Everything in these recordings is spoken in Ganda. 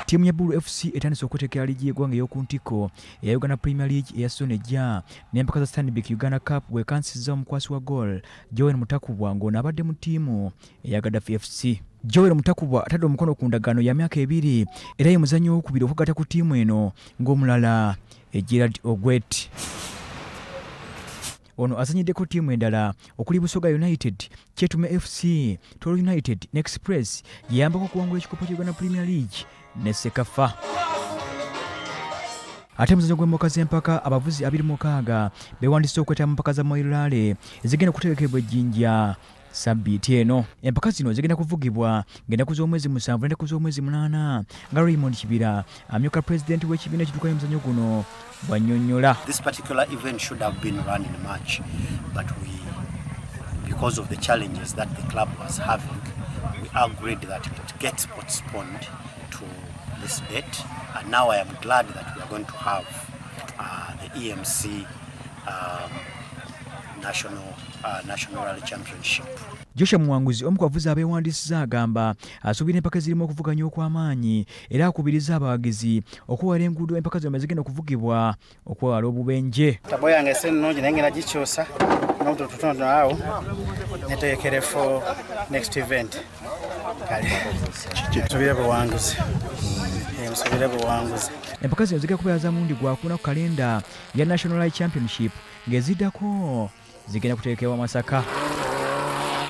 Ttiimu ya Bulu FC etandise okwetegekera liigi y'eggwanga ey'oku ntikko eya Uganda Premier League eya sizoni ejja n'empaka za Stanbic Uganda Cup bw'ekansizza omukwasi wa goal Joel Mutakubwa ng'ono abadde mu ttiimu eya Gaddafi FC. Joel Mutakubwa atadde omukono ku ndagaano ya myaka 2 era ye muzannyi owokubiri okugatta ku ttiimu eno ng'omulala Gerard Ogwet. Ono azanyiddeko ttiimu endala okuli Busoga United, Kyetume FC, Toro United ne Express yeyambako okuwangula ekikopo kya Uganda Premier League ne Sekafa. Ate muzannyo gw'emmotoka z'empaka abavuzi 26 beewandiise okwetaba mu mpaka za Moi Rally ezigenda okutegekebwa e Jinja sabbiiti eno. Empaka zino zigenda kuvugibwa ng'ennaku z'omwezi 7 n'ennaku z'omwezi 8 nga Raymond Kibira amyuka pulezidenti w'ekibiina ekiddukanya omuzannyo guno bw'annyonnyola. This particular event should have been run in March, but because of the challenges that the club was having, we agreed that it gets postponed to this date, and now I am glad that we are going to have the EMC National Rally Championship. Joshua Muwanguzi omu ku bavuzi abeewandiisizza agamba asuubira empaka ezirimu okuvuganya okw'amaanyi era akubiriza abawagizi okwewala enguudo empaka zonna zigenda okuvugibwa okwewala obubenje. Tabo yange si nnungi naye ngenda gikyusa n'obutonotono awo netegekere for next event. Kale nsuubire buwanguzi. Nsuubire buwanguzi. Empaka zino zigenda kubeera za mulundi gwakuna ku kalenda ya National Rally Championship ng'eziddako zigenda kutegekebwa Masaka.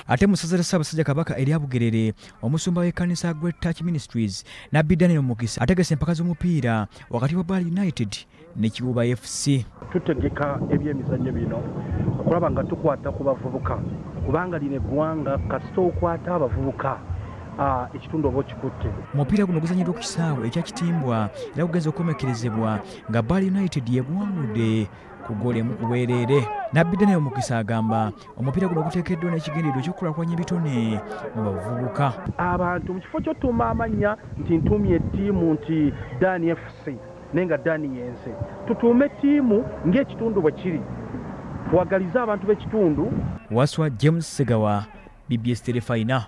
Ate mu ssaza lya Ssaabasajja Kabaka erya Bugerere, omusumba w'ekkanisa Great Touch Ministries Nabbi Daniel Mukisa ategese empaka z'omupiira wakati wa Bali United ne Kiwuba FC. Tutegeka ebyemizannyo bino okulaba nga tukwata ku bavubuka, kubanga lino eggwanga kasita okwata abavubuka ekitundu oba okikutte. Omupiira guno guzanyiddwa ku kisaawe ekya Kitimbwa era gugenze okukomekkerezebwa nga Bali United yeguwangudde ku ggoolo emu ku bwereere. Nabbi Daniel Mukisa agamba omupiira guno guteekeddwa n'ekigendererwa eky'okukulaakulanya ebitone mu bavubuka. Abantu mu kifo ky'otuuma amannya nti ntuumye ettiimu nti Dani FC naye nga Dani yenze, tutuume ettiimu ng'ekitundu bwe kiri, twagalize abantu b'ekitundu. Waswa James Segawa, BBS Terefayina.